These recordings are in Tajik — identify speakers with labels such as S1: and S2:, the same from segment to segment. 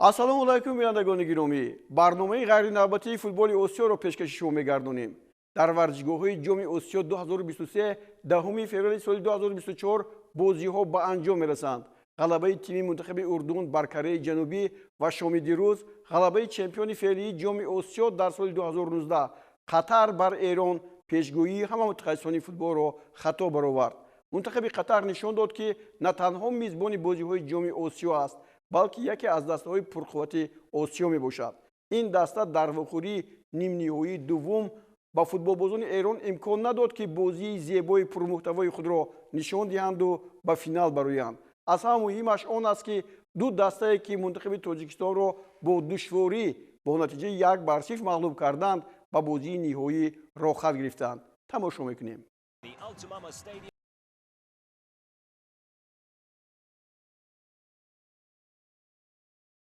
S1: Ассалому алайкум, бинандагони гиромӣ. Барномаи ғайринавбатии футболи Осиёро пешкаши шумо мегардонем. Дар варзишгоҳҳои Ҷоми Осиё 2023 10 феврали соли 2024 бозиҳо ба анҷом мерасанд. Ғалабаи тими мунтахаби Урдун бар Кореяи Ҷанубӣ ва шоми дирӯз ғалабаи чемпиони феълии Ҷоми Осиё дар соли 2019 Қатар бар Эрон пешгӯии ҳама мутахассисони футболро хато баровард. Мунтахаби Қатар нишон дод, ки на танҳо мизбони бозиҳои Ҷоми Осиё аст, балки яке аз дастаҳои пурқуввати Осиё мебошад. Ин даста дар вохӯрии нимниҳоии дуввум ба футболбозони Эрон имкон надод, ки бозии зебои пурмуҳтавои худро нишон диҳанду ба финал бароянд. Аз ҳама муҳимаш он аст, ки ду дастае, ки мунтахаби Тоҷикистонро бо душворӣ бо натиҷаи 1-0 мағлуб карданд, ба бозии ниҳоӣ роҳхат гирифтанд. Тамошо мекунем.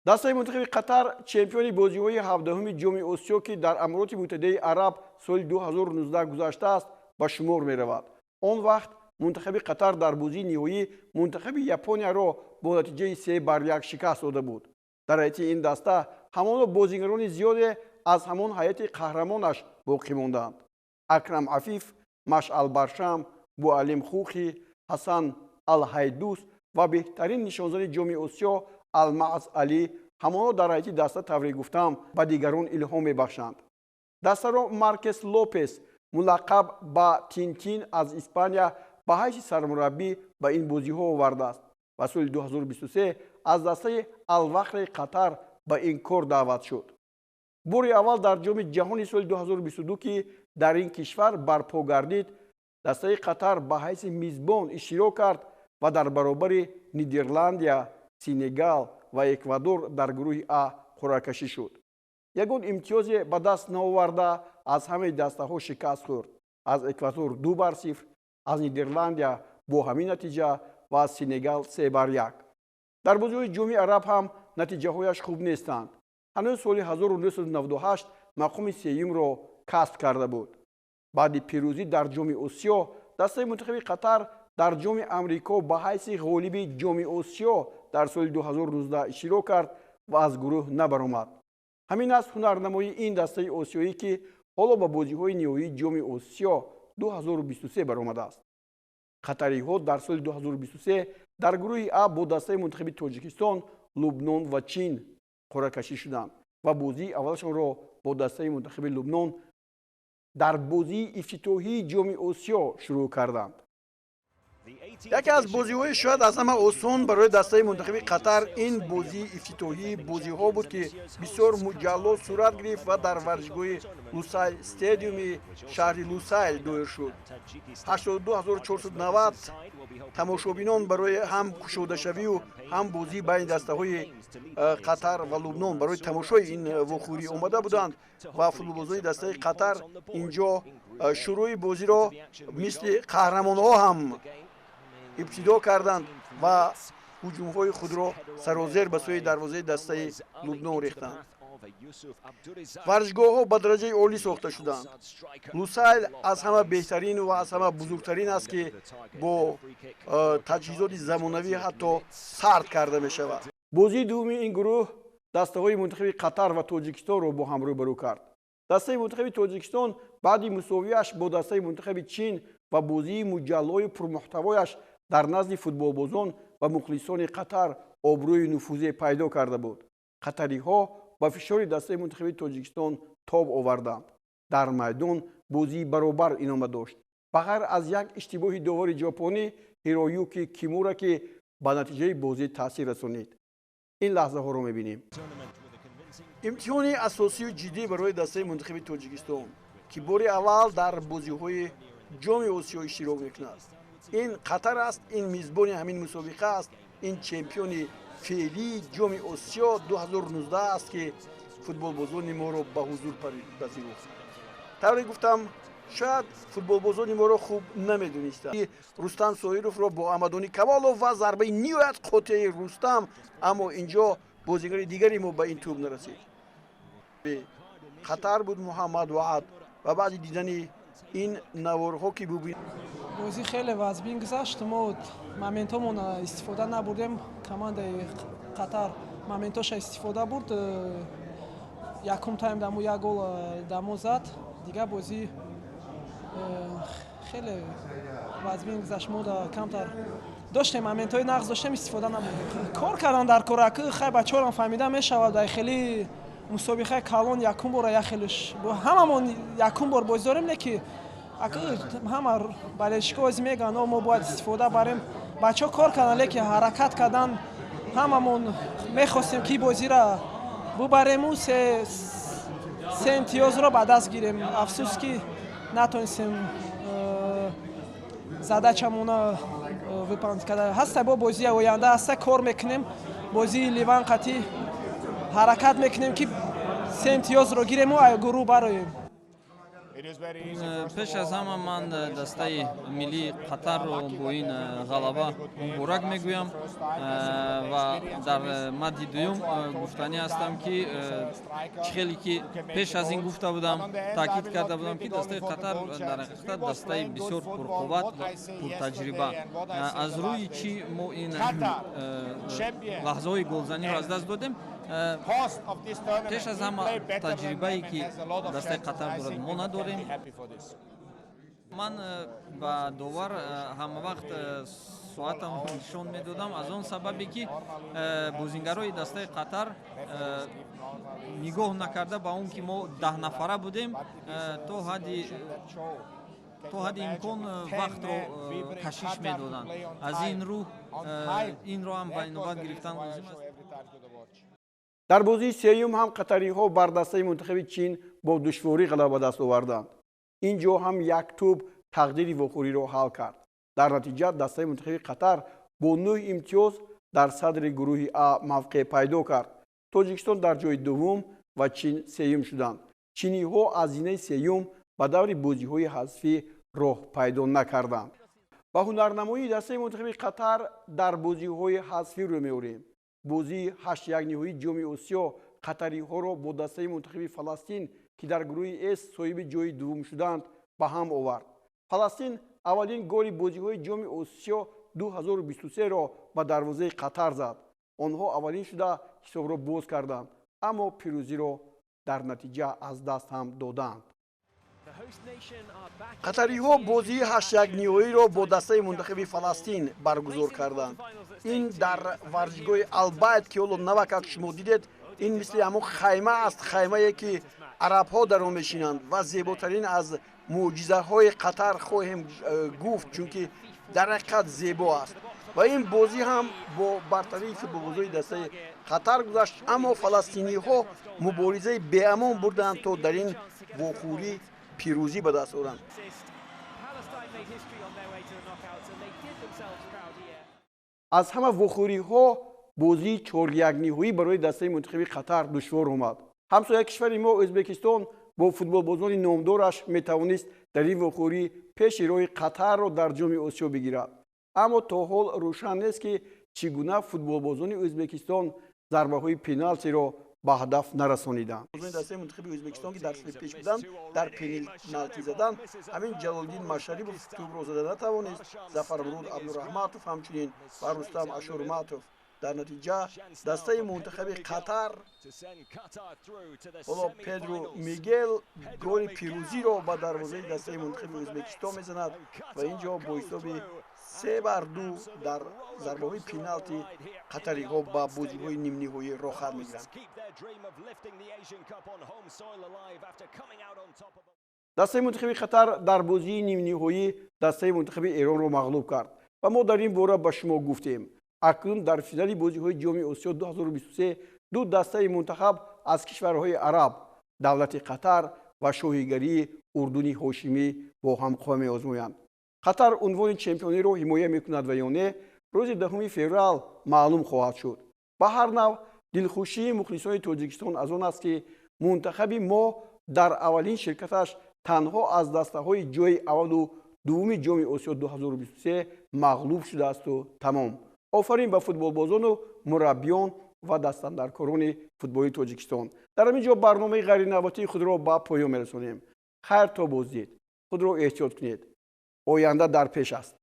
S1: Дастаи мунтахаби Қатар чемпиони бозиҳои 17-уми Ҷоми Осиё, ки дар Амороти Муттаҳидаи Араб соли 2019 гузаштааст, ба шумор меравад. Он вақт мунтахаби Қатар дар бозии ниҳоӣ мунтахаби Японияро бо натиҷаи 3-1 шикаст дода буд. Дар ҳайати ин даста ҳамоно бозигарони зиёде аз ҳамон ҳайати қаҳрамонаш боқӣ монданд: Акрам Афиф, Машъал Баршам, Буалим Хухи, Ҳасан Алҳайдус ва беҳтарин нишонзани Ҷоми Осиё Алмаъз Алӣ ҳамоно дар ҳайати даста, тавре гуфтам, ба дигарон илҳом мебахшанд. Дастаро Маркес Лопес, мулаққаб ба Тинтин, аз Испания ба ҳайси сармураббӣ ба ин бозиҳо овардааст ва соли 2023 аз дастаи Алвахри Қатар ба ин кор даъват шуд. Бори аввал дар Ҷоми ҷаҳони соли 2022, ки дар ин кишвар барпо гардид, дастаи Қатар ба ҳайси мизбон иштирок кард ва дар баробари Нидерландия, Сенегал ва Эквадор дар гурӯҳи А қуръакашӣ шуд. Ягон имтиёзе ба даст наоварда, аз ҳамаи дастаҳо шикаст хӯрд: аз Эквадор 2-0, аз Нидерландия бо ҳамин натиҷа ва аз Сенегал 3-1. Дар бозиҳои Ҷоми Араб ҳам натиҷаҳояш хуб нестанд. Ҳанӯз соли 1998 мақоми сеюмро касб карда буд. Баъди пирӯзӣ дар Ҷоми Осиё дастаи мунтахаби Қатар дар Ҷоми Амрико ба ҳайси ғолиби Ҷоми Осиё дар соли 2019 иштирок кард ва аз гурӯҳ набаромад. Ҳамин аст ҳунарнамоии ин дастаи осиёӣ, ки ҳоло ба бозиҳои ниҳоии Ҷоми Осиё 2023 баромадааст. Қатариҳо дар соли 2023 дар гурӯҳи А бо дастаи мунтахаби Тоҷикистон, Лубнон ва Чин қуръакашӣ шуданд ва бозии аввалашонро бо дастаи мунтахаби Лубнон дар бозии ифтитоҳии Ҷоми Осиё шурӯъ карданд. Яке аз бозиҳои шояд аз ҳама осон барои дастаи мунтахаби Қатар ин бозии ифтитоҳии бозиҳо буд, ки бисёр муҷалло сурат гирифт ва дар варзишгоҳи Лусайл стадиуми шаҳри Лусайл доир шуд. 82490 тамошобинон барои ҳам кушодашавию ҳам бозии байни дастаҳои Қатар ва Лубнон барои тамошои ин вохӯрӣ омада буданд ва футболбозони дастаи Қатар инҷо шурӯи бозиро мисли қаҳрамонҳо ҳам ибтидо карданд ва ҳуҷумҳои худро сарозер ба сӯи дарвозаи дастаи Лубнон рехтанд. Варзишгоҳҳо ба дараҷаи олӣ сохта шуданд. Лусайл аз ҳама беҳтарин ва аз ҳама бузургтарин аст, ки бо таҷҳизоти замонавӣ ҳатто сард карда мешавад. Бозии дуввуми ин гурӯҳ дастаҳои мунтахаби Қатар ва Тоҷикистонро бо ҳам рӯбарӯ кард. Дастаи мунтахаби Тоҷикистон баъди мусовиаш бо дастаи мунтахаби Чин ва бозии муҷаллою пурмуҳтавояш дар назди футболбозон ва мухлисони Қатар обрӯи нуфузе пайдо карда буд. Қатариҳо ба фишори дастаи мунтахаби Тоҷикистон тоб оварданд. Дар майдон бозии баробар инома дошт, ба ғайр аз як иштибоҳи довари ҷопонӣ Ҳироюки Кимура, ки ба натиҷаи бозӣ таъсир расонид. Ин лаҳзаҳоро мебинем. Имтиҳони асосию ҷиддӣ барои дастаи мунтахаби Тоҷикистон, ки бори аввал дар бозиҳои Ҷоми Осиё иштирок мекунад, ин Қатар аст. Ин мизбони ҳамин мусобиқа аст, ин чемпиони феълии Ҷоми Осиё 2019 аст, ки футболбозони моро ба ҳузур пазируфт. Тавре гуфтам, шояд футболбозони моро хуб намедонистанд. Рустам Соировро бо Амадони Камолов ва зарбаи ниҳоят қотеи Рустам, аммо инҷо бозигари дигари мо ба ин тӯб нарасид. Қатар буд Муҳаммад Ваъд ва баъди дидани ин наворҳо, ки бубин.
S2: Бозӣ хеле вазбин гузашт. Мо моментҳомон истифода набурдем. Командаи Қатар Моментоша истифода бурд. Якум тайм даму як гол дамо зад. Дигар бозӣ хеле вазмин гузашт. Мо камтар доштем, моментҳои нағз доштем, истифода набурдем. Кор кардан дар кораки хай, бачаҳорам фаҳмида мешавад. Ай хеле мусобиқаи калон якум бора, як хелеш ҳамамон якум бор бозӣ дорем, не ки ҳама болельщикҳо ози мегӯянд, мо бояд истифода барем. Бачаҳо кор карданд, лекин ҳаракат кардан. Ҳамамон мехостем, ки бозиро бубарему се имтиёзро ба даст гирем. Афсӯс, ки натонистем задачамона выполнить карда. Ҳаста бо бозии оянда ҳаста, кор мекунем. Бозии Ливан қатӣ ҳаракат мекунем, ки се имтиёзро гирему гурӯҳ бароем.
S3: Пеш аз ҳама ман дастаи миллии Қатарро бо ин ғалаба муборак мегӯям ва дар мадди дуюм гуфтанӣ ҳастам, ки чӣ хеле ки пеш аз ин гуфта будам, таъкид карда будам, ки дастаи Қатар дар ҳақиқат дастаи бисёр пурқувват ва пуртаҷриба. Аз рӯи чӣ мо ин лаҳзаҳои голзаниро аз даст додем? Пеш аз ҳама таҷрибае, ки дастаи Қатар дорад, мо надорем. Ман ба довар ҳамавақт соатам нишон медодам, аз он сабабе ки бозингарои дастаи Қатар нигоҳ накарда ба он ки мо 10 нафара будем, то ҳадди имкон вақтро кашиш медоданд. Аз ин рӯ инро ҳам ба инобат гирифтан лозим аст.
S1: Дар бозии сеюм ҳам қатариҳо бар дастаи мунтахаби Чин бо душворӣ ғалаба ба даст оварданд. Ин ҷо ҳам як тӯб тақдири вохӯриро ҳал кард. Дар натиҷа дастаи мунтахаби Қатар бо нӯҳ имтиёз дар садри гурӯҳи А мавқеъ пайдо кард. Тоҷикистон дар ҷои дуввум ва Чин сеюм шуданд. Чиниҳо аз зинаи сеюм ба даври бозиҳои ҳазфӣ роҳ пайдо накарданд. Ба ҳунарнамоии дастаи мунтахаби Қатар дар бозиҳои ҳазфӣ рӯ меорем. Бозии ҳаштякниҳоии Ҷоми Осиё қатариҳоро бо дастаи мунтахаби Фаластин, ки дар гурӯҳи С соҳиби ҷои дуввум шуданд, ба ҳам овард. Фаластин аввалин голи бозиҳои Ҷоми Осиё 2023-ро ба дарвозаи Қатар зад. Онҳо аввалин шуда ҳисобро боз карданд, аммо пирӯзиро дар натиҷа аз даст ҳам доданд. Қатариҳо бозии ҳаштякниҳоиро бо дастаи мунтахаби Фаластин баргузор карданд. Ин дар варзишгоҳи Албайт, ки ҳоло навакак шумо дидед, ин мисли ҳамон хайма аст, хаймае, ки арабҳо дар он мешинанд, ва зеботарин аз мӯъҷизаҳои Қатар хоҳем гуфт, чунки дар ҳақиқат зебо аст. Ва ин бозӣ ҳам бо бартарии футболбозои дастаи Қатар гузашт, аммо фаластиниҳо муборизаи беамон бурданд, то дар ин вохӯрӣ пирӯзӣ ба даст оранд. Аз ҳама вохӯриҳо бозии чорякниҳоӣ барои дастаи мунтахаби Қатар душвор омад. Ҳамсоя кишвари мо Ӯзбекистон бо футболбозони номдораш метавонист дар ин вохӯрӣ пеши роҳи Қатарро дар Ҷоми Осиё бигирад, аммо то ҳол рӯшан нест, ки чӣ гуна футболбозони Ӯзбекистон зарбаҳои пеналтиро ба ҳадаф нарасониданд. Дастаи мунтахаби Ӯзбекистон, ки дар сафи пеш буданд, дар пеналти задан ҳамин Ҷалолиддин Машарипов тӯбро зада натавонист, Зафармуруд Абдураҳматов ҳамчунин ва Рустам Ашурматов. Дар натиҷа дастаи мунтахаби Қатар, ҳоло Педро Мигел голи пирӯзиро ба дарвозаи дастаи мунтахаби Ӯзбекистон мезанад ва ин ҷо бо ҳисоби 3-2 дар зарбаҳои пеналти қатариҳо ба бозиҳои нимниҳоӣ роҳхат мегиранд. Дастаи мунтахаби Қатар дар бозии нимниҳоӣ дастаи мунтахаби Эронро мағлуб кард ва мо дар ин бора ба шумо гуфтем. Акнун дар финали бозиҳои Ҷоми Осиё 2023 ду дастаи мунтахаб аз кишварҳои араб, давлати Қатар ва Шоҳигарии Урдуни Ҳошимӣ, бо ҳам қувва меозмоянд. Қатар унвони чемпиониро ҳимоя мекунад ва ё не, рӯзи 10 феврал маълум хоҳад шуд. Ба ҳар нав, дилхушии мухлисони Тоҷикистон аз он аст, ки мунтахаби мо дар аввалин ширкаташ танҳо аз дастаҳои ҷои аввалу дуввуми Ҷоми Осиё 2023 мағлуб шудаасту тамом. Офарин ба футболбозону мураббиён ва дастандаркорони футболи Тоҷикистон. Дар ҳамин ҷо барномаи ғайринавбатии худро ба поён мерасонем. Хайр то боздид, худро эҳтиёт кунед, оянда дар пеш аст.